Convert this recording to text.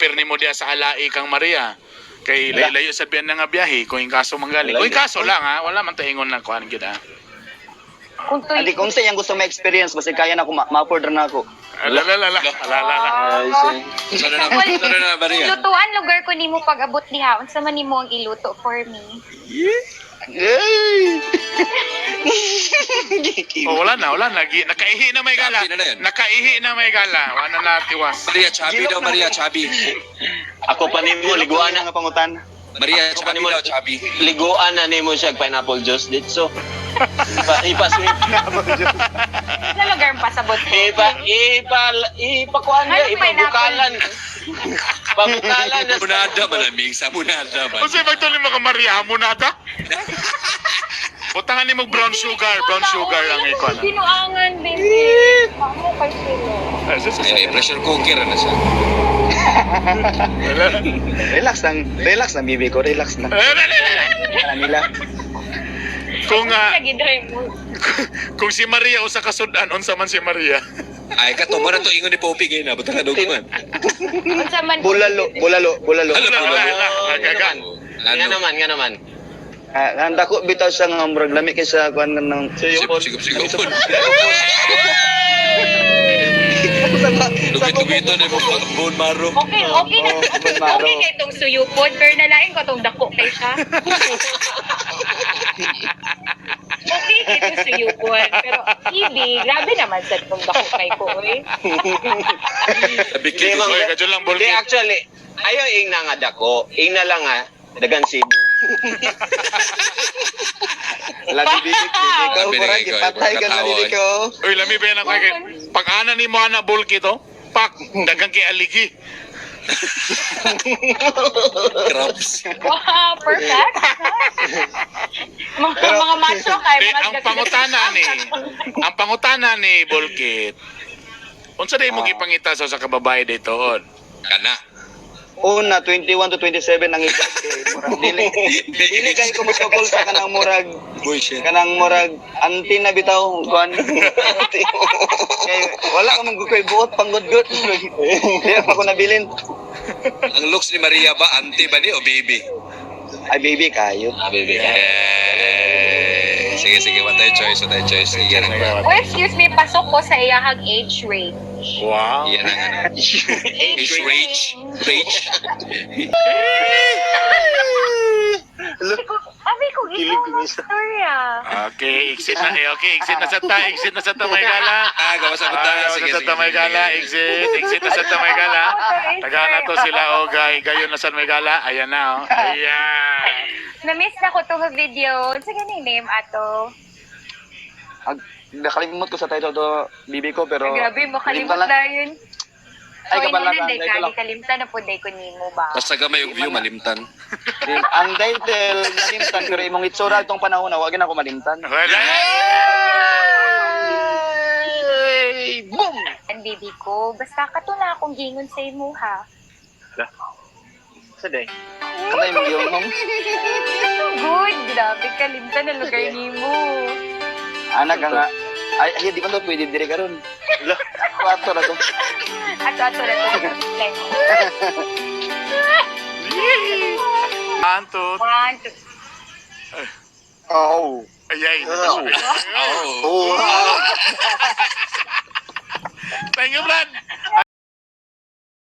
i-prepare nimo diya sa alai kang Maria? Kay layo sa biyan na nga biyahe kung in kaso manggaling. Kung in kaso lang ha, wala man taingon na kuan gid ha. Kung tuy. Adi kung sa iyang gusto ma-experience basta kaya na ako ma-afford ra na ako. Ala la la la ala la la. Ay, sige. Sana na, sana na, Maria. Lutuan lugar ko nimo pag abot diha, unsa man nimo ang iluto for me? Yay! Oh, wala na, wala na. Nakaihi na may gala. Chubby na na yun. Nakaihi na may gala. Wala na natiwas. Maria, chubby daw, Maria, chubby. Ako pa nimo liguan na nga pangutan. Maria, Ako pa chubby nimo daw, chubby. Liguan na nimo siya og pineapple juice dito. Ipa ipa-sweet. Sa lugar pasabot ko. Ipa ipa ipakuan Ano niya, ipabukalan. Pabukalan na. Munada malamig sa munada man. Unsay magtuloy mo ka Maria hamonada? Butangan nimo brown sugar ang ikuan. Binuangan, baby. Mamo kay sila. Ay, pressure cooker na siya. Relax lang bibi ko, relax lang. Kana nila. Kung Lagi drive mo. kung si Maria usa ka sudan, unsa man si Maria? Ay, kato, mo na to ingon ni Poppy ngayon na. Buta ka dugman. Unsa man Bulalo, bulalo, bulalo. Ano, Wala, wala, wala. Agaga. Nga naman, nga naman. Ah, ang dako bitaw siya nga murag lami kay sa kuan ng Sigup, sigup, sigup. Lugit-lugito na yung bone marrow. Okay na. Oh, bone marrow. Okay na itong suyupon, pero nalain ko itong dako kay siya. Okay na itong suyupon, pero Ibi, grabe naman sa itong dako kay ko, oy. Nabikit. Hindi, ma'am. Oy, kadyo lang Hindi, bulkit. actually, ayaw ing na nga dako. Ing na lang nga, dagan sibo. Wala bibi ko, bibi ko, Grabe na murag ikaw, gipatay ka na katawa, bibi eh. ko. Uy, lami ba yan ang kay pag ana ni mo ana bulkit oh. Pak, dagang kay aligi. Crabs. Wow, perfect. Mga macho kay Di, mga ang pangutana ni Bulkit. Unsa day mo gipangita sa usa ka babae dito on? Kana. Una, 21 to 27 ang edad kay murag dili. Dili kay ko mosukol sa kanang murag Bullshit. kanang murag anti na bitaw kuan. Kay wala ka man koy buot panggudgod. Di pa ko nabilin. Ang looks ni Maria ba, auntie ba ni o baby? Ay baby kayo. Ah, baby. Yeah. Sige, sige. What tayo choice? What tayo choice? Sige, yan ang Oh, excuse me, pasok ko sa iyahang age range. Wow. Yan ang ano. Age rage. Rage. Abi ko, ikaw mag-storya. Okay, exit na eh. Okay, exit na sa ta, exit na sa ta may gala. Ah, gawa sa buta. Ah, Sige, sa sige. ta may gala, exit, exit na sa ta may gala. Taga na to sila o gay, gayon na sa may gala. Ayan na oh. Ayan. Na-miss na ko itong video. Sa ganing name ato. Ag, nakalimot ko sa title to bibi ko pero Grabe, makalimot kalimtan lang. na yun. Ay, So, kabala inuna, ka, day day ka, ko lang. kalimtan na po day ko nimo ba? Basta gamay og view, malimtan. Ang title malimtan pero imong itsura itong panahon na wag na ako malimtan. Wala. Boom! Ang baby ko, basta kato na akong gingon sa imo ha. Sa day. Katay mo yung hong. So good, grabe kalimtan na lugar nimo. Anak ka nga. Ay, ay, di ko to pwede dire karon. Kwato na to. Ato ato na to. One, two, One, two. Oh. Ayay. Oh. Oh. Thank you, Brad.